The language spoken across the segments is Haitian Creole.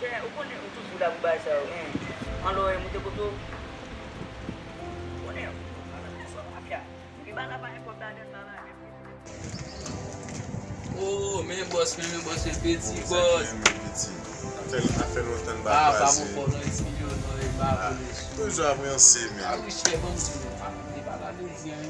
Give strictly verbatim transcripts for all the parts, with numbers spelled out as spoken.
Ou konnen ou toujou la pou bagay sa yo, men anlè w moute kote w. Ou konnen, ou pa nan bezwen mafya. Ou gen bagay la pa enpòtan, pa nan Oh, men bòs, men, men bòs, men peti bòs. Sa fè lontan n pa kwaze. Ah, pa bon fò non, X milyon non, e pa bon mesye. Toujou ap ranse, men. Ah wi, chè, ban m di nou, pa koute pa la de di an.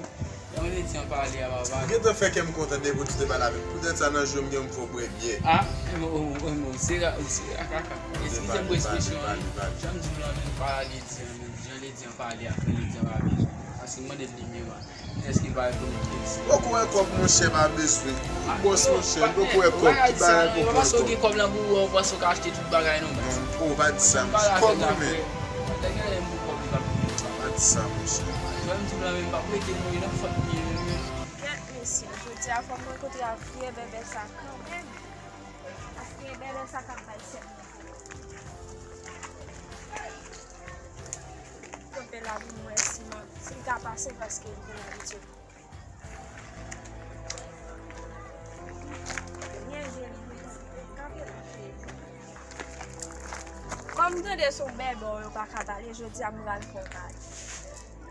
Jan w te di an pale a, papa. Gentan fè kè m kontan depi w te pale avè m. Poutèt sa, nan jou m gen m fè w bwè byè. Ah, men, oh, oh, oh, se ra, se ra kaka. Eskize m pou ekspresyon an. Jan m di w la, men, pa la de di an, men, jan l te di an pale a, men l te di an pa bezwen. Paske m mande l nimewo a. Kiyès ki pa rekonèt X? Poko wè kòb, monchè, pa bezwen. Bòs, monchè, poko wè kòb, ki bagay poko wè kòb. Ou gen kòb lan pou ou, ou panse ou ka achte tout bagay non, baz. Non, oh, pa di sa, monchè. Kòb wi, men. Pa di sa, monchè. Jwenn di m lan, men m p ap rete non, e nan fòt li ye, men. Kèt mesye, jodi a fò m rankontre ak vye bèbè sa kanmenm. Ak vye bèbè sa k ap bay sèt mil goud. Kanpe la pou m wè si m, si m ka pase paske m konn abitye. Byen joli, kanpe la, cheri. Kòm m tande se yon bèbè w yo pa ka pale, jodi a m pral fè w pale.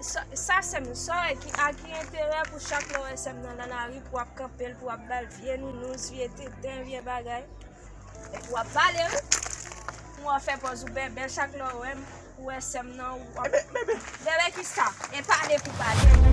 Sa, sa sè m, sa w wè ki, a ki enterè pou chak lè w wè sè m nan, nan lari pou w ap kanpe l, pou w ap ba l vye nounous, vye tenten, vye bagay? Epi w ap pale wi. Pou w ap fè pòz ou bèbè chak lè w wè m, ou wè sè m nan, ou ap... Bèbè, bèbè. Bèbè kisa? E pale pou pale.